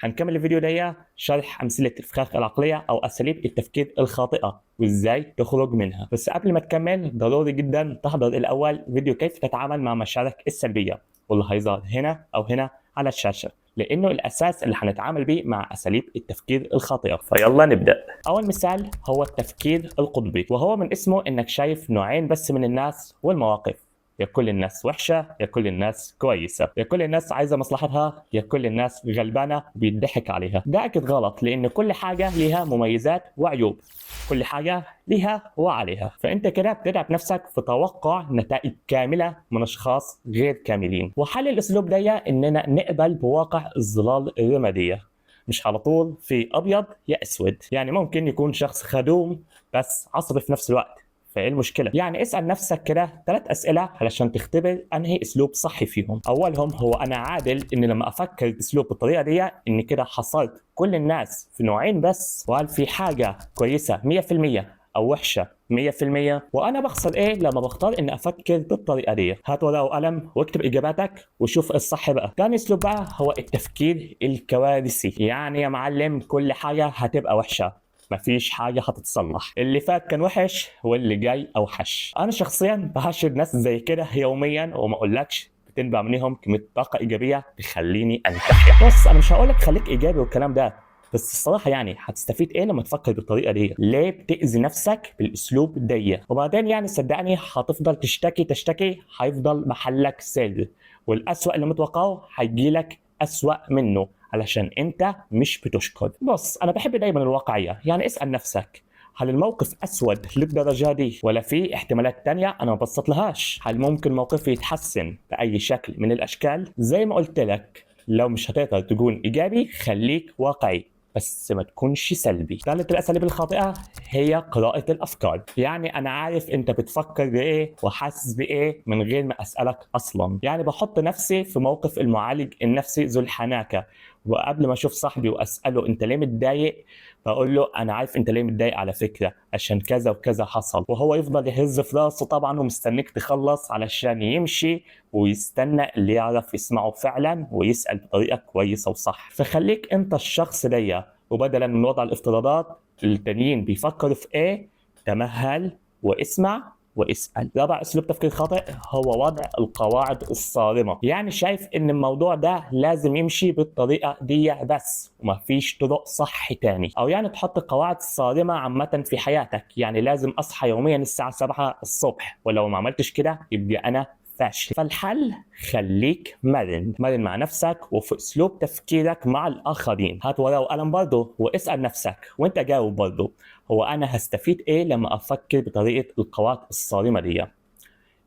هنكمل الفيديو ده شرح أمثلة الفخاخ العقلية أو أساليب التفكير الخاطئة وإزاي تخرج منها. بس قبل ما تكمل ضروري جدا تحضر الأول فيديو كيف تتعامل مع مشاعرك السلبية، واللي هيظهر هنا أو هنا على الشاشة، لأنه الأساس اللي هنتعامل بيه مع أساليب التفكير الخاطئة. فيلا نبدأ. أول مثال هو التفكير القطبي، وهو من اسمه إنك شايف نوعين بس من الناس والمواقف، يا كل الناس وحشة يا كل الناس كويسة، يا كل الناس عايزة مصلحتها يا كل الناس غلبانة وبيضحك عليها. ده أكيد غلط، لأن كل حاجة ليها مميزات وعيوب، كل حاجة ليها وعليها. فأنت كده بتدعم نفسك في توقع نتائج كاملة من أشخاص غير كاملين. وحل الأسلوب ده إننا نقبل بواقع الظلال الرمادية، مش على طول في أبيض يا أسود. يعني ممكن يكون شخص خدوم بس عصبي في نفس الوقت، فايه المشكلة؟ يعني اسأل نفسك كده 3 أسئلة علشان تختبر أنهي أسلوب صحي فيهم. أولهم هو أنا عادل إن لما أفكر بأسلوب بالطريقة دي إن كده حصلت كل الناس في نوعين بس؟ وهل في حاجة كويسة 100% أو وحشة 100%؟ وأنا بخسر إيه لما بختار إن أفكر بالطريقة دي؟ هات ورقة وقلم واكتب إجاباتك وشوف الصح بقى. تاني أسلوب بقى هو التفكير الكوارثي، يعني يا معلم كل حاجة هتبقى وحشة، مفيش حاجة هتتصلح، اللي فات كان وحش واللي جاي أوحش. أنا شخصيا بحشر ناس زي كده يوميا، وما أقولكش بتنبع منهم كمية طاقة إيجابية تخليني أنتحر. بص أنا مش هقولك خليك إيجابي والكلام ده، بس الصراحة يعني هتستفيد إيه لما تفكر بالطريقة دي؟ ليه بتأذي نفسك بالأسلوب ده؟ وبعدين يعني صدقني هتفضل تشتكي تشتكي، هيفضل محلك سر، والأسوأ اللي متوقعه هيجيلك أسوأ منه علشان انت مش بتشكر. بص انا بحب دايما الواقعية، يعني اسأل نفسك هل الموقف اسود للدرجة دي ولا في احتمالات تانية انا ما بصيت لهاش؟ هل ممكن موقفي يتحسن بأي شكل من الاشكال؟ زي ما قلت لك لو مش هتقدر تكون ايجابي خليك واقعي بس ما تكونش سلبي. ثالث الاساليب الخاطئة هي قراءة الافكار، يعني انا عارف انت بتفكر بايه وحاسس بايه من غير ما اسالك اصلا. يعني بحط نفسي في موقف المعالج النفسي ذو الحناكه، وقبل ما اشوف صاحبي واساله انت ليه متضايق بقول له انا عارف انت ليه متضايق على فكرة عشان كذا وكذا حصل، وهو يفضل يهز في راسه طبعا ومستنيك تخلص علشان يمشي ويستنى اللي يعرف يسمعه فعلا ويسال بطريقة كويسة وصح. فخليك انت الشخص ده، وبدلا من وضع الافتراضات التانيين بيفكروا في ايه، تمهل واسمع واسأل. رابع اسلوب تفكير خاطئ هو وضع القواعد الصارمة، يعني شايف ان الموضوع ده لازم يمشي بالطريقة دي بس ومفيش طرق صح تاني، او يعني تحط قواعد صارمة عامة في حياتك، يعني لازم اصحى يوميا الساعة 7 الصبح ولو ما عملتش كده يبقى انا فاشل. فالحل خليك مرن، مرن مع نفسك وفي اسلوب تفكيرك مع الاخرين. هات ورقة وقلم برضه واسال نفسك وانت جاوب برضه، هو انا هستفيد ايه لما افكر بطريقة القواعد الصارمة دي؟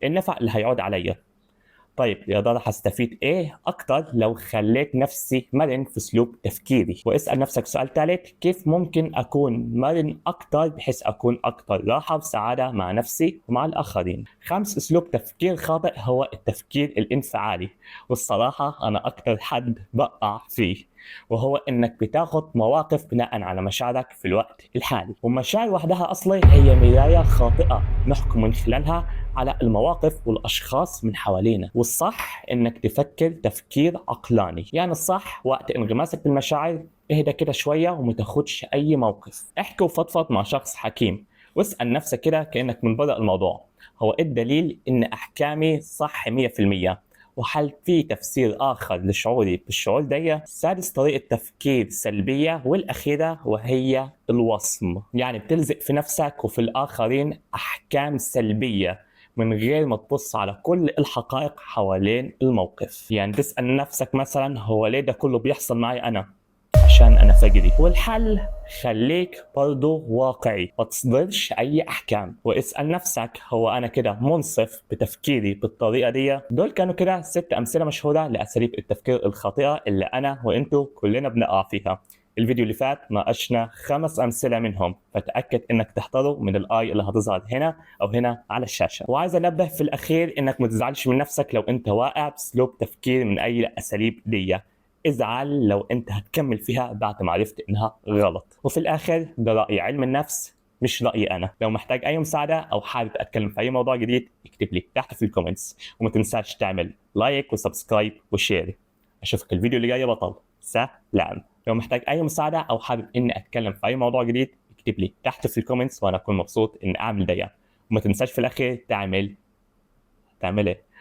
النفع اللي هيعود عليا؟ طيب يا ترى هستفيد ايه اكتر لو خليت نفسي مرن في اسلوب تفكيري؟ واسال نفسك سؤال ثالث، كيف ممكن اكون مرن اكتر بحيث اكون اكتر راحة وسعادة مع نفسي ومع الاخرين؟ خامس اسلوب تفكير خاطئ هو التفكير الانفعالي، والصراحة انا اكتر حد بقع فيه، وهو انك بتاخد مواقف بناء على مشاعرك في الوقت الحالي، والمشاعر وحدها اصلا هي مراية خاطئه نحكم من خلالها على المواقف والاشخاص من حوالينا. والصح انك تفكر تفكير عقلاني، يعني الصح وقت انغماسك بالمشاعر اهدى كده شوية وما تاخدش اي موقف، احكي وفضفض مع شخص حكيم، واسال نفسك كده كانك من بدأ الموضوع، هو ايه الدليل ان احكامي صح 100%؟ وهل في تفسير آخر لشعوري بالشعور ده؟ سادس طريقة تفكير سلبية والأخيرة وهي الوصم، يعني بتلزق في نفسك وفي الآخرين أحكام سلبية من غير ما تبص على كل الحقائق حوالين الموقف. يعني تسأل نفسك مثلا هو ليه ده كله بيحصل معي أنا؟ عشان أنا فجري. والحل خليك برضو واقعي، ما تصدرش أي أحكام، واسأل نفسك هو أنا كده منصف بتفكيري بالطريقة دي؟ دول كانوا كده 6 أمثلة مشهورة لأساليب التفكير الخاطئة اللي أنا وإنتو كلنا بنقع فيها. الفيديو اللي فات ناقشنا 5 أمثلة منهم، فتأكد إنك تحضره من الآي اللي هتظهر هنا أو هنا على الشاشة. وعايز أنبه في الأخير إنك ما تزعلش من نفسك لو أنت واقع بأسلوب تفكير من أي الأساليب دي، ازعل لو انت هتكمل فيها بعد ما عرفت انها غلط. وفي الاخر ده رأي علم النفس مش رأيي انا. لو محتاج اي مساعدة او حابب اتكلم في اي موضوع جديد اكتب لي تحت في ال comments، وما تنساش تعمل like و subscribe و share. اشوفك الفيديو اللي جاي يا بطل. سلام. لو محتاج اي مساعدة او حابب اني اتكلم في اي موضوع جديد اكتب لي تحت في ال comments وانا اكون مبسوط ان اعمل ده. وما تنساش في الاخير تعمل ايه؟